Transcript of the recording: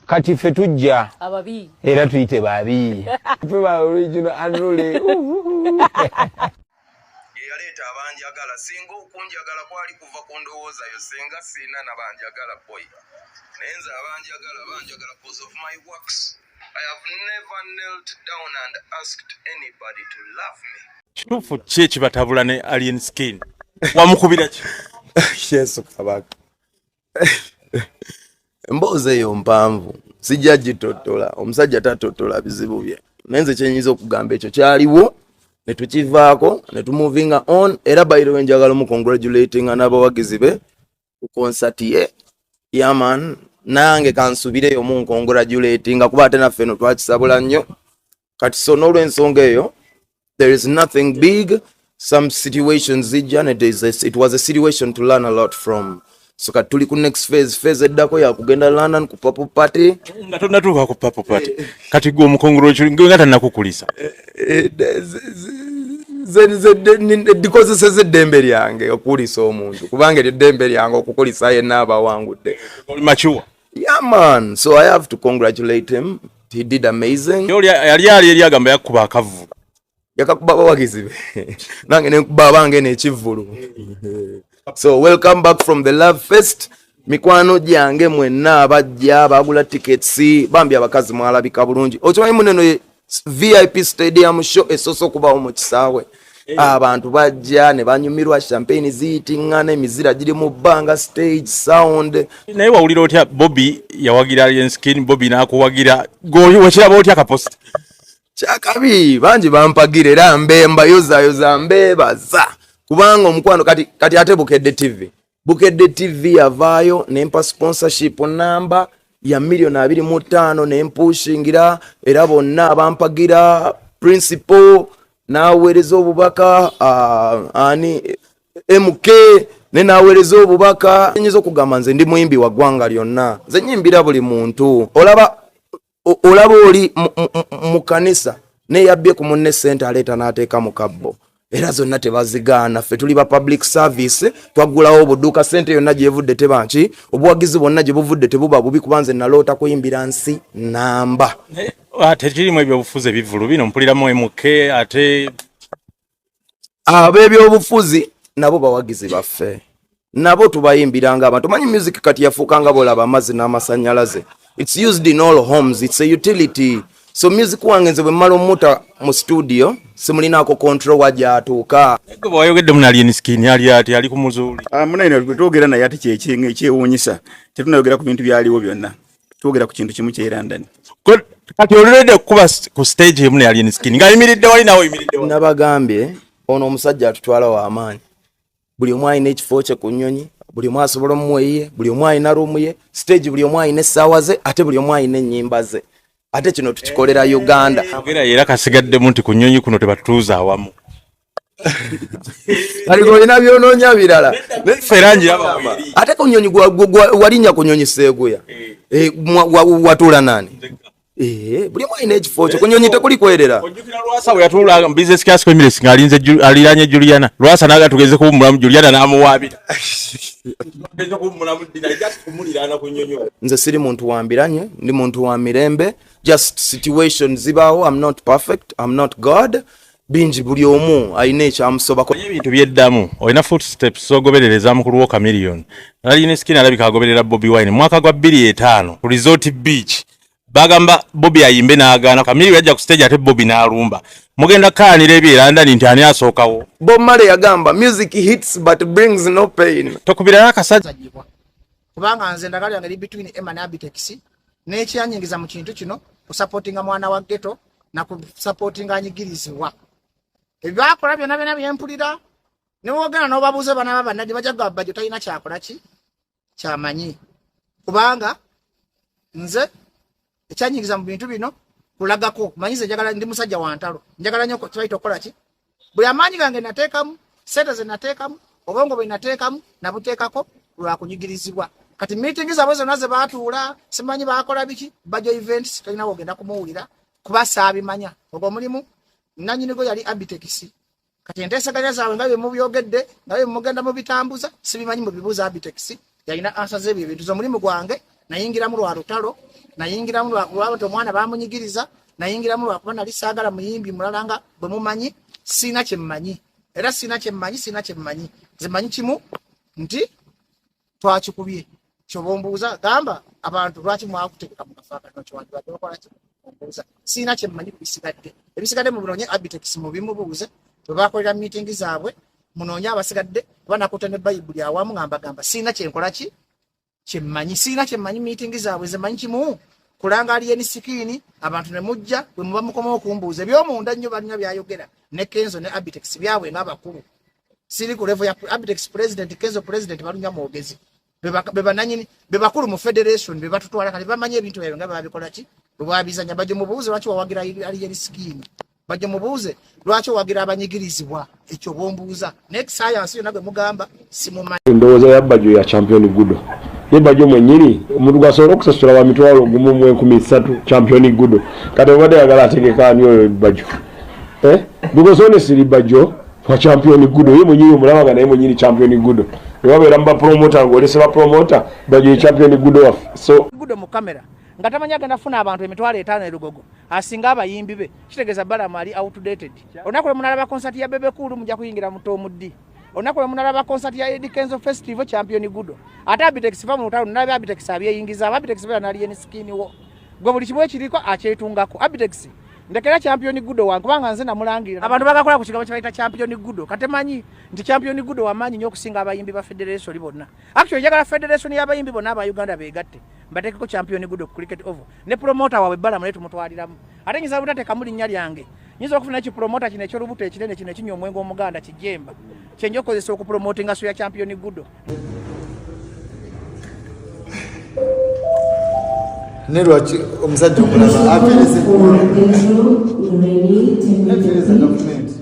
Kati ffe tujja ababi era tuyite babi, ffe ba original unruly. Yeyaleeta abanjagala. Singa okunjagala kwali kuva ku ndowooza yo, singa siina nabanjagala boy. Naye nze abanjagala banjagala cause of my works. I have never knelt down and asked anybody to love me. Kituufu ki ekibatabula ne Alien Skin? Wamukubira ki? Yesu Kabaka, emboozi eyo mpanvu, sijja gitottola. Omusajja tatottola bizibu bye, naye nze kyenyinza okugamba, ekyo kyaliwo ne tukivaako ne tumovinga on. Era by the way, njagala omucongratulatinga n'abawagizi be ku concert ye. Yeah man, nange kansubireyo muncongratulatinga, kuba ate naffe eno twakisabula nnyo kati. So n'olwensonga eyo, there is nothing big. Some situations zijja ne it was a situation to learn a lot from. So kati tuli ku next phase. Phase eddako yakugenda London ku Purple Party. Nga tonatuuka ku Purple Party, kati gwe omukongolo gwe nga tannakukulisa? Ndikozeseza eddembe lyange okukulisa omuntu, kubanga eryo eddembe lyange okukulisa yenna abawangudde. Oli mature. Yeah man, so I have to congratulate him, he did amazing. Oli yali ali eri agamba yakkuba akavvu. Yakakuba abawagizi be, nange nenkuba abange n'ekivvulu. So welcome back from the Love Fest, mikwano gyange mwenna abajja bagula tickets. Bambi abakazi mwalabika bulungi. Okimanyi muneno ye VIP stadium show esoose okubawo mu kisaawe. Abantu bajja ne banyumirwa, champagne ziyitiŋŋana, emizira giri mu bbanga, stage sound. Naye wawulira otya Bobi yawagira Alien Skin, Bobi n'akuwagira? Gwe wakiraba otya kapost? Kyakabi, bangi bampagira era mbayozayoza, mbeebaza kubanga omukwano kati ate Bukedde TV, Bukedde TV yavaayo nempa sponsorship namba ya miliyoni 25 nempushingira. Era bonna abampagira, principal n'aweereza obubaka, ani MK ne n'aweereza obubaka. Nyinza okugamba nze ndi muyimbi wa ggwanga lyonna, nze nyimbira buli muntu. Olaba olaba oli mu kanisa neyabbye ku munne sente, aleeta n'ateeka mu kabbo, era zonna tebazigaana. Ffe tuli ba public service, twaggulawo obuduuka. Sente yonna gyevudde teba nki, obuwagizi bwonna gye buvudde tebuba bubi, kuba nze naloota kuyimbira nsi namba. Ate kirimu ebyobufuzi, ebivvulu bino mpuliramu MK ate. Ab'ebyobufuzi nabo bawagizi baffe, nabo tubayimbiranga abantu. Manyi music kati yafuuka nga bolaba amazzi n'amasannyalaze. It's used in all homes, it's a utility. So music wange nze bwe mmala omuta mu studio, simulinaako control wa gy'atuuka. Gwe bwewayogeddemu n'Alien Skin, ali ati ali ku muzuuli. Ah, munaine bwe twogera naye, ate ekyewuunyisa, tetunayogera ku bintu byaliwo byonna, twogera ku kintu kimu ky'e London. Kati oluledde kukuba ku stage emu ne Alien Skin ng'ayimiridde wali, nawe oyimiridde wali. Nabagambye, ono omusajja atutwala w'amaanyi. Buli omu alina ekifo kye ku nnyonyi, buli omu asobola omuweyiye, buli omu alina room ye, stage buli omu alina essaawa ze, ate buli omu alina ennyimba ze. Ate kino tukikolera Uganda. Ogera era kasigaddemu nti ku nnyonyi kuno tebatutuuza awamu. Kati olina byonoonya birala. Ffe era njiraba weeri. Ate ku nnyonyi walinnya ku nnyonyi seeguya? Eh, watuula nani? Eh, buli omu alina ekifo kye ku nnyonyi, tekuli kwerera. Ojjukira Lwasa bwe yatuula mu business class ku Emirates ng'alinze aliraanye Juliana? Lwasa naga tugeze kuwummulamu, Juliana n'amuwaabira. Tugeze kuwummulamu ddina, just kumuliraana ku nnyonyi olwo. Nze siri muntu wa mbiranye, ndi muntu wa mirembe. Just situation zibaawo. I'm not perfect, I'm not God. Bingi, buli omu alina ekyamusobako. Omanyi ebintu byeddamu, olina footsteps zogoberereza mukulu wo Chameleone. Alien Skin alabika agoberera Bobi Wine. Mwaka gwa 2005 ku Resort Beach bagamba Bobi ayimbe n'agaana. Chameleone yajja ku stage ate Bobi n'alumba. Mugenda kukaanira ebyo e London nti ani asookawo? Bob Marley yagamba, "Music hits but brings no pain." Tokubirayo akasajja. Zanyibwa kubanga nze endagala yange eri between Emma ne Abitex, n'ekyanyingiza mu kintu kino kusupportinga mwana wa ghetto na kusupportinga anyigirizibwa. Ebyakola byonna byonna byempulira, newogenda n'obabuuza bana bannaddi, bajja kugamba Bajjo talina kyakola ki kyamanyi, kubanga nze ekyanyingiza mu bintu bino kulagako manyi. Nze njagala, ndi musajja wa ntalo, njagala nnyo kibayita okukola ki. Buli amaanyi gange nateekamu, sente ze nateekamu, obwongo bwe nateekamu, nabuteekako lwa kunyigirizibwa. Kati meeting zaabwe zonna ze baatuula, simanyi baakola biki. Bajo Events tolina wogenda kumuwulira kuba saabimanya. Ogwo omulimu nanyinigo yali Abitex. Kati enteeseganya zaabwe nga bye mubyogedde, nga bye mugenda mubitambuza, sibimanyi, mubibuuza Abitex, yalina answer z'ebyo ebintu. Ze omulimu gwange Nayingiramu lwa lutalo, nayingiramu lwakuba nti omwana bamunyigiriza, nayingiramu lwakuba nali saagala muyimbi mulala nga bwe mumanyi. Siina kyemmanyi, era siina kyemmanyi, siina kyemmanyi. Nze mmanyi kimu nti twakikubye. Kyoba ombuuza, gamba abantu lwaki mwakutegeka mu kafo akatono, kyewandibadde bakola ki ombuuza. Siina kyemmanyi ku bisigadde. Ebisigadde mubinoonye Abitex, mubimubuuze bwe bakolera meeting zaabwe, munoonye abasigadde, kuba nakutte ne Bayibuli awamu nga mbagamba siina kyenkola ki kyemmanyi, siina kyemmanyi meeting zaabwe. Ze mmanyi kimu, kulanga Alien Skin, abantu ne mujja bwe muba mukoma okumbuuza ebyomunda nnyo. Balina byayogera ne Kenzo ne Abitex byabwe ng'abakulu. Siri ku level ya Abitex president, Kenzo president, balunya mwogezi, be bananyini, be bakulu mu federation, be batutwala. Kati bamanyi ebintu ebyo nga babikola ki bwe babizanya. Bajje mubuuze lwaki wawagira Alien Skin, bajje mubuuze lwaki owagira abanyigirizibwa. Ekyo bombuuza next science yonna gwe mugamba simumanyi. Endowooza ya Bajjo ya Champion Gudo, ye Bajjo mwennyini omuntu gwasobola okusasula wa 13,000 Champion Gudo. Kati obadde yagala ategeka ani oyo Bajjo, eh? Because honestly, Bajjo wa Champion Gudo, ye mwennyini omulaba nga naye mwennyini Champion Gudo ewabeera mu bapromota, ng'olese bapromota, Bajjo ye Champion Gudo waffe, so Gudo mu kamera nga tamanyi agenda funa abantu 50,000 erugogo asinga abayimbi be, kitegeeza Balamu ali outdated. Olunaku lwe munalaba concert ya Bebe Cool, mujja kuyingira mu tomuddi. Olunaku lwe munalaba concert ya Eddy Kenzo Festival, Champion Gudo. Ate Abitex va mu lutalo, nalaba Abitex abyeyingiza. Abitex bera nali Alien Skin wo gwe buli kimu ekiriko akyetungako. Abitex ndekera Champion Gudo wange, kubanga nze namulangirira. Abantu bagakola ku kigambo kye bayita Champion Gudo, katemanyi nti Champion Gudo wamaanyi nnyo okusinga abayimbi ba federation bonna. Actually njagala federation y'abayimbi bonna aba Uganda beegatte, mbateekeko Champion Gudo ku Cricket Oval ne promoter waabwe Balamu, naye tumutwaliramu. Ate nyinza butateekamu linnya lyange, nyinza okufuna ekipromota kino ekyolubuto ekinene kino ekinywa omwenge omuganda kijemba kyenja okukozesa okupromotinga show ya Champion Gudo. Ne lwaki omusajja omulala afiiriza afiiriza gavumenti?